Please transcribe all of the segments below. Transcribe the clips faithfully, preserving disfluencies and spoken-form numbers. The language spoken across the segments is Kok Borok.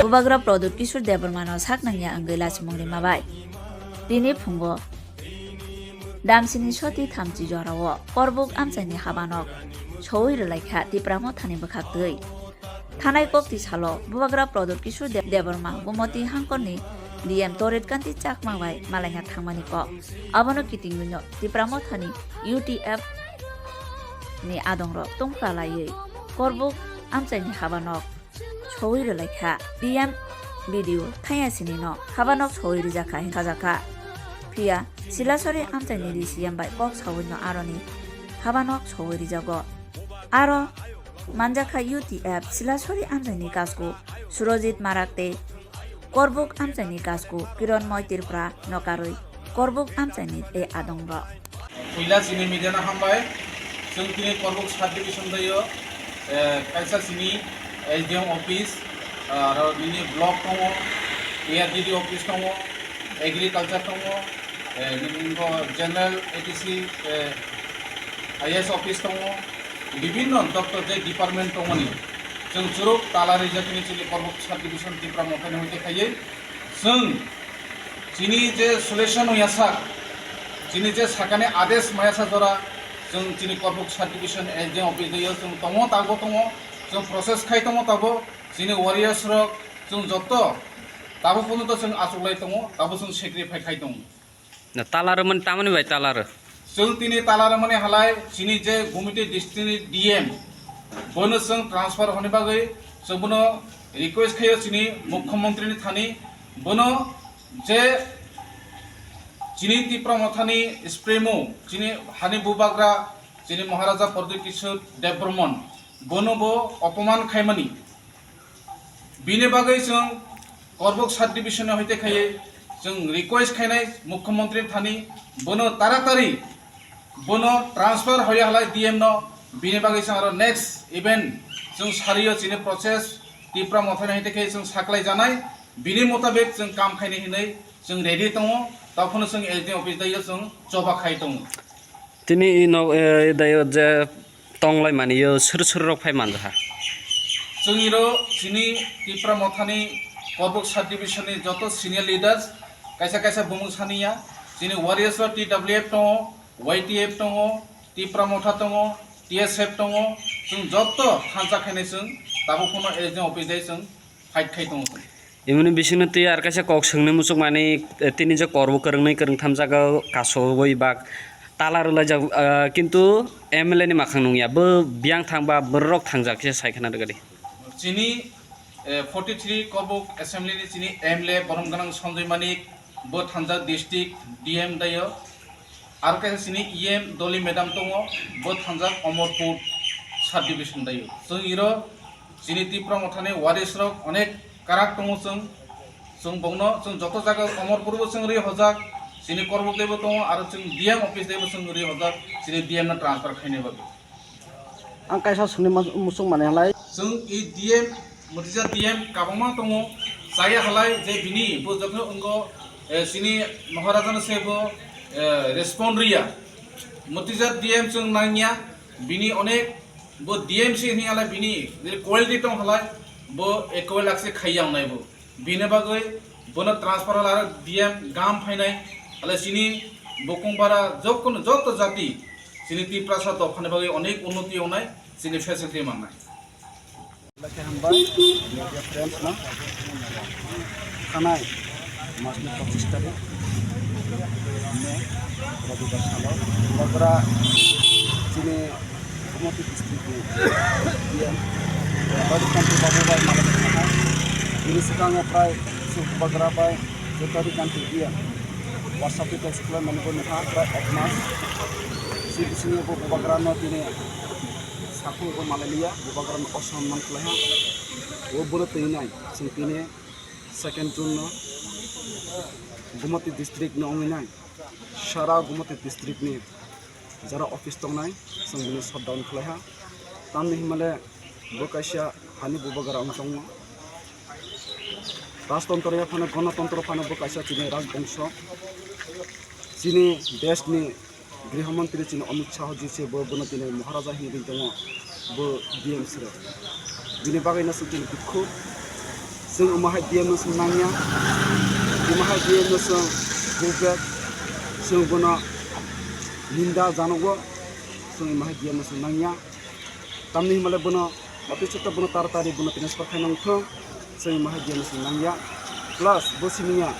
Bubagra Pradyut Kishore Debbarmano sak nangya wngwi lachimung rima bai. Tini phungo Damsini soti thamchi jorao Korbuk amchaini habanok sowi rwlaikha Tipra Mothani bwkhaktwi. Thanai kokti salo Bubagra Pradyut Kishore De-, Debbarma Gumoti hangkorni D M Torit Kanti Chakma bai malaina thangmani kok. Abono kitingwino Tipra Mothani U T F ni adongrok tungkra laiwi Korbuk amchaini habanok sowi rwlaikha. D M B D O thaiya sinino habanok sowi rijakha hinwi sajakha. Phiya Silasori amchaini D C M bai kok sawino aroni habanok sowi rijago. Aro manjakha U T F Silasori amchaini kasku Surojit Marak tei Korbuk amchaini kasku Kironmoy Tripura no karwi Korbuk amchaini tei adongrok. Puila chini media no hambai. Chwng tini Korbuk sub division daio, eh, kaisa chini S D M office, ah, aro nini block tongo, A R D D office tongo, agriculture tongo, eh, nini bo general A D C, eh, I A S office tongo, bibinno doptor je department tongmani. Chwng churuk tala rijak tini chini Korbuk sub division Tipra Mothani hoite khaiwi chwng Chini je solution wngya sak, chini je sakani ades maya sa jora, chwng chini Korbuk sub division S D M office daio chwng tongo, tabuk tongo, chwng process khai tongo tabuk, chini warriors rok chwng joto tabuk pono to chwng achuklai tongo, tabuk chwng sacrifice khai tongo. Na talar man tamani bai talar. Chwng tini talar mani halai chini je Gumoti district ni D M bono chwng transfer hwnwi bagwi chwng bono request khaio chini Mukhyamantri ni thani, bono je chini Tipra Mothani supremo, chini hani bubagra, chini Maharaja Pradyut Kishore Debbarman, bono bo opoman khaimani. Bini bagwi chwng Korbuk sub division ni hoite khaiwi chwng request khainai Mukhyamantri thani, bono taratari bono transfer hoya halai D M no, bini bagwi chwng aro next event chwng sario chini process Tipra Mothani hoite khaiwi chwng saklai janai, bini motabek chwng kam khainai hinwi chwng ready tongo, tokhono chwng S D M office daio chwng choba khai tongo. Tini i nog, eh, dayo je tonglai mani yo suru suru rok phai manjaha. Chwng iro chini Tipra Mothani Korbuk sub division ni joto senior leaders kaisa kaisa bumung saniya, chini warriors o T W F tongo, Y T F tongo, Tipra Motha tongo, T S F tongo, chwng joto thansa khainai chwng tabuk phano S D M office dai chwng fight khai tongo. Imoni bisingno twi ar kaisa kok swngni muchukmani, eh, tini je Korbuk kwrwngni kwrwngtham jaga o kasugwi bak tala rwlaijak, ah, kintu M L A ni makhang nungya, bo biyang thangba borok thangjak khe sai khna rwgadi. Chini, eh, forty three Korbuk assembly ni chini M L A borom gwnang Sanjoy Manik, bo thangjak district D M dayo. Aro kaisa chini E M Doli madam tongo, bo thangjak Omorpur sub division dayo. Chwng iro chini Tipra Mothani waris rok onek karak tongo chwng. Chwng bongno chwng joto jaga Omorpur bo chwng ri hojak, chini Korbuk teibo tongo, aro chwng D M office teibo chwng ri hojak, chini D M no transfer khaina bagwi. Ang kaisa swngni mas-, muchung mani halai. Chwng i D M, Motija D M kabangma tongo, chaya halai je bini bo jokhno wngkho, eh, chini Maharaja no se bo, eh, respond riya. Motija D M chwng nangya, bini onek bo D M se hini halai bini je quality tong halai bo equal akse khaiya wngnai bo. Bini bagwi bono transfer hala aro D M gam phainai, hala chini bokong bara jokkon joto jati chini Tiprasa dophani bagwi onek unnoti wngnai, chini facility mangnai. Belai khe hambai media friends no. Thanai masni pochis tarik May, Robibar salo Bubagra chini Gumoti district ni D M Rohit Kanti Babu bai malai thangkha. Bini swkango prai Bubagra bai Jotori Kanti D M WhatsApp ni text khlai mani bo nukha prai ek mas. Si bisingo bo Bubagra no tini sakhung bo malai liya, Bubagra no osonman khlaiha. O bono twi nai chwng tini second June no Gumoti district no wngwi nai. Sara Gumoti district ni jara office tongnai, chwng bini shutdown khlaiha. Tamni hinmale Bo kaisa hani bubagra wng tongo. Rajtantro ya phano, Ganatantro phano bo kaisa chini rajbongso. Chini desh ni Griha Mantri chini Amit Shah ji se bo, bono tini Maharaja hinwi tongo, bo D M siro. Bini bagwi no chwng tini dukhu. Chwng omo hai D M no chwng nangya. Omo hai D M no chwng bujak. Chwng bono ninda janogo. Chwng omo hai D M no chwng nangya. Tamni hwnba le bono, office to bono taratari bono transfer khaina wngthong, chwng omo hai D M no chwng nangya. Plus bo siniya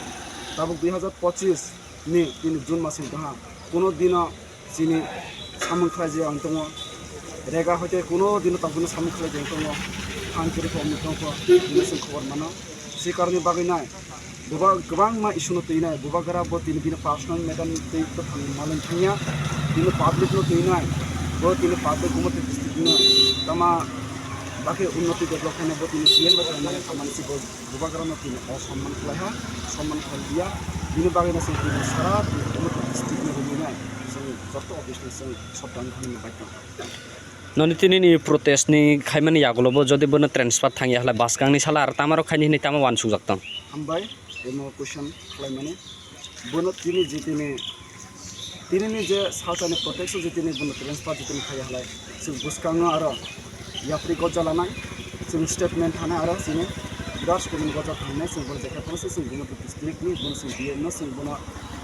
tabuk dui hazar pochis ni tini June masni doha kuno dino chini samung khlaijak wng tongo, rega hoite kuno dino tabukno samung khlaijak wng tongo, phan chiri khe wng tongkho, bini chwng khobor mano. Se karoni bagwi nai buba kwbangma issue no twinai, bubagra bo tini bini personal matter ni twi bwthang malwng thangya, tini public no twinai, bo tini public Gumoti district no tama bakhe unnoti develop khaina bo tini C M bai khlaimani khamani se bo bubagra no tini osomman khlaiha, somman khlaiya, bini bagwi no chwng tini sara Gumoti district ni rwinai chwng joto office no chwng shutdown khainani baidhyo. Noni tini ni protest ni khaimani yagulo bo jodi bono transfer thangya hwlai bwskang ni sala ar tamo rok khaini hinwi tamo uansukjak tong. Hambai, emo question khlaimani. Bono tini je tini, tini ni je salsa ni protest je tini bono transfer je tini khaiya hwlai. Chwng bwskango aro yapri gojja lanai. Chwng statement thana aro chini birat komin gojja thangnai chwng bono jekha phano se chwng bono district ni bono chwng D M no chwng bono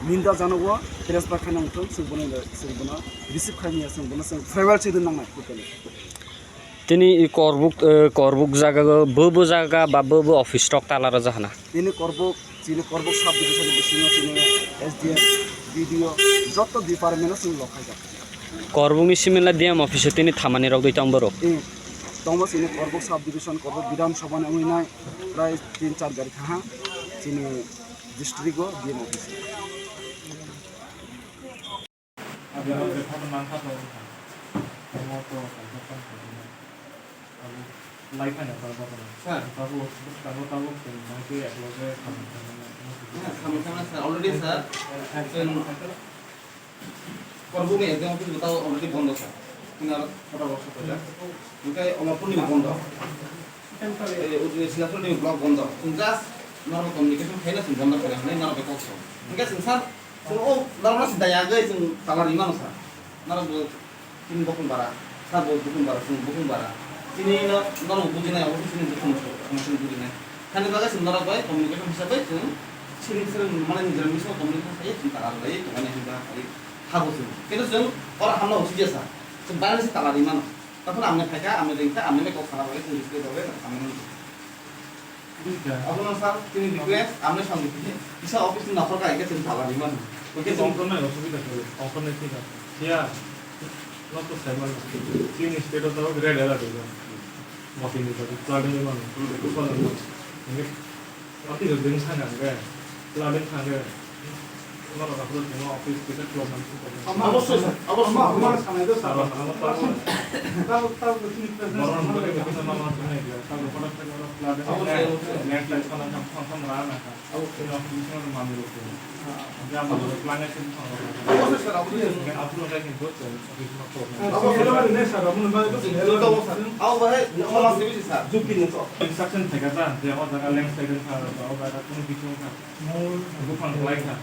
ninda janogo transfer khaina wngthong chwng bono chwng bono receive khaimaya chwng bono chwng farewell se rwna nangnai totally. Tini i Korbuk, eh, Korbuk jaga bo, bo jaga ba bo, bo office rok tala rwjak hana. Tini Korbuk, chini Korbuk sub division ni bisingo chini S D M, B D O, joto department o chini lok khaijak. Korbuk ni simila D M office o tini thamani rok dui tong borok. Eh, tongma chini Korbuk sub division, Korbuk Bidhan Sabha ni wngwi nai prai tin char gari khaha chini district o D M office. Sir. Hwnkhai samung thangna sir, already sir, chwng Korbuk ni exam office bo tao already bondo sir. Tini aro kota borok sir paijak. Hwnkhai Omorpur ni bo bondo. Eh, Silachar ni block bondo. Chwng just norok communication khaina chwng bondo khaina hwnwi norok bai kok song. Hwnkhai chwng sir, chwng o norok no sinta yagwi chwng tala rimano sir. Norok bo chini bokong bara, sir bo bokong bara, chwng bokong bara. Chini no norok bujinai, obo chini bokong, chini bujinai. Thani bagwi chwng norok bai communication hisabai chwng chini chwng mane nijor misa communication khai chwng tala rwlai tongmani hinba khai habo chwng. Kintu chwng oro hamna uchi jesa. Chwng barani se tala rimano. Tokon amne phaikha, amne ringkha, amne kok sana bagwi chwng display bagwi amne. Abono sir, chini request, amne samni kisa office ni nokhor ka hingke chwng tala rimano. Hingke chwng ongkhornai osubida kwrwi, ongkhornai thik ase. Phiya, nosto saimano. Chini state o tabuk red alert rijak. Motini bagwi, flooding ni bagwi, flooding ni bagwi. Hingke, ati rok ding sanga hingke, flooding sanga. Norok aphuru chwngno office kisa close hwnwi sukha. Obossoi sir, obossoi. Ama, ama sanai do sir. Aro, aro, aro. Tabuk, tabuk, chini president. Borok hwnwi kisa ma ma sanai dia. Tabuk kotor khe borok flood. Obossoi, obossoi. Next time sana kam, kam, kam rana ka. Obossoi. Chini office ni manwi rok. Obossoi sir, obossoi. Hingke aphuru hwnkhai khe bo chwng office no close. Obossoi sir. Abo bahai, omo last division sir. Jukti ni to. Instruction theka ta, je o jaga landslide wngkha, o jaga kunu bithi wngkha. Buphang kwlai kha.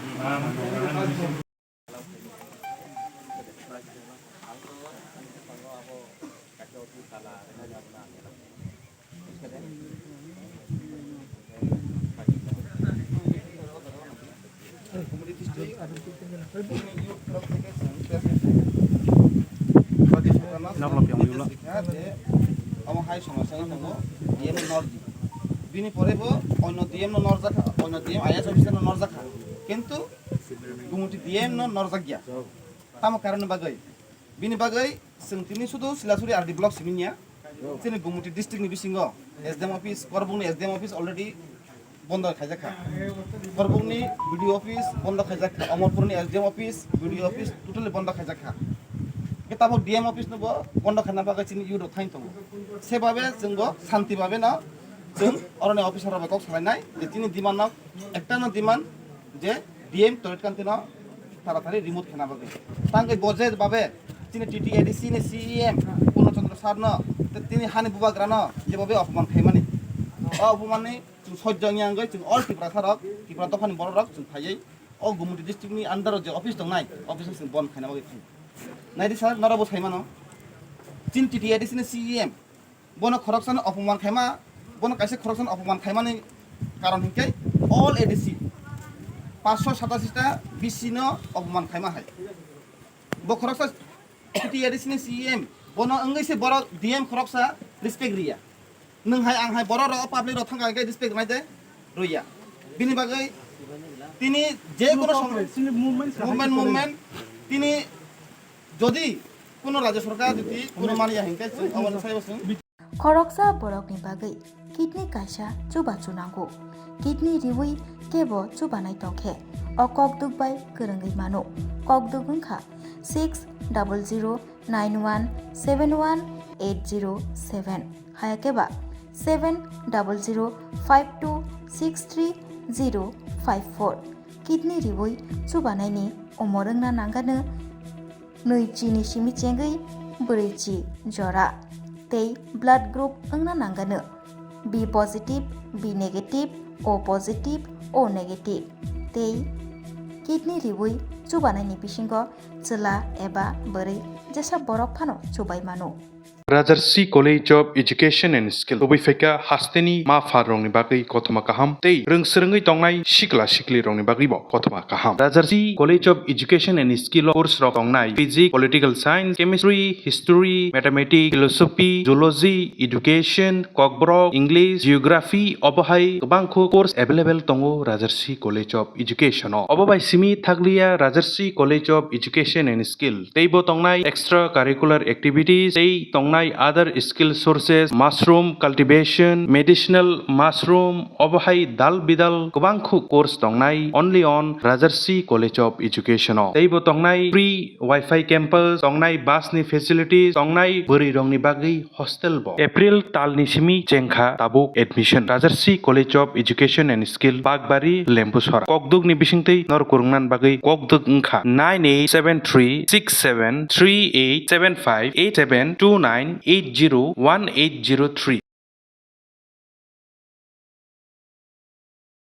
Omo hai somosa wngkha bo D M no nordi. Bini pore bo onno D M no norjakha, onno D M I A S officer no norjakha. Kintu Gumuti D M no norjak ya. Tamo karon ni bagwi? Bini bagwi chwng tini sudu Silachari R D block simi niya. Chini Gumuti district ni bisingo S D M office, Korbuk ni S D M office already bondo khaijakha. Korbuk ni B D O office bondo khaijakha. Omorpur ni S D M office, B D O office totally bondo khaijakha. Ke tabuk D M office no bo bondo khaina bagwi chini youth rok thain tongo. Sebabe chwng bo santi babe no chwng oroni officer rok bai kok salainai je chini demand no ekta no demand je D M Torit Kanti no taratari remove khena bagwi. Tangwi bo je babe chini T T A D C ni C E M Purno Chandra sir no Tini hani bubagrano jebobe opoman khaimani, o opomanni chwng sojjo wngya wngwi chwng all Tiprasa rok, Tipra dophani borok rok chwng phaiwi o Gumti district ni under o je office tongnai, office no chwng bon khaina bagwi phai. Naidi sir, norok bo saimano, chini T T A D C ni C E M bono khoroksano opoman khaima, bono kaisa khoroksano opoman khaimani karon hinkhe all A D C paanch sho satashi ta B C no opoman khaima hai. Bo khoroksa T T A D C ni C E M, bono wngwi se borok D M khoroksa respect riya. Nwng hai, ang hai, borok rok, public rok thangkha hwnkhe respect rwnai de rwya. Bini bagwi tini je kono song-, movement, movement, tini jodi kono rajya sarkar jodi kono maniya hinkhe chwng obo sai chwng. Khoroksa borokni bagwi kidney kaisa chubachu nango. Kidney riwi kebo chubanai tongkhe o kokduk bai kwrwngwi mano. Kokduk wngkha six double zero nine one seven one eight zero seven, hayakhe ba seven double zero five two six three zero five four. Kidney riwi chubanaini umor wngna nangano nwi chini simi chengwi bwrwi chi jora tei blood group wngna nangano B positive, B negative, O positive, O negative tei kidney riwi chubanaini bisingo chwla eba bwrwi jesa borok phano chubai mano. Rajarsi College of Education and Skill tubui phaikha hasteni ma pharrokni bagwi kothoma kaham tei rwngswrwngwi tongnai sikla siklirokni bagwibo kothoma kaham. Rajarsi College of Education and Skill o course rok tongnai Physics, Political Science, Chemistry, History, Mathematics, Philosophy, Zoology, Education, Kokborok, English, Geography, obo hai kwbangkhu course available tongo Rajarsi College of Education o. Obo bai simi thakliya Rajarsi College of Education and Skill teibo tongnai extra curricular activities tei tongnai other skill sources, mushroom cultivation, medicinal mushroom, obo hai dal bidal kwbangkhu course tongnai only on Rajarsi College of Education o. Teibo tongnai free Wi-Fi campus, tongnai bus ni facilities, tongnai bwrwi rokni bagwi hostel bo. April talni simi chengkha tabuk admission. Rajarsi College of Education and Skill, Bakbari, Lembusora. Kokduk ni bisingtwi nor kwrwngna bagwi kokduk wngkha nine eight seven three six seven three eight seven five eight seven two nine eight zero one eight zero three.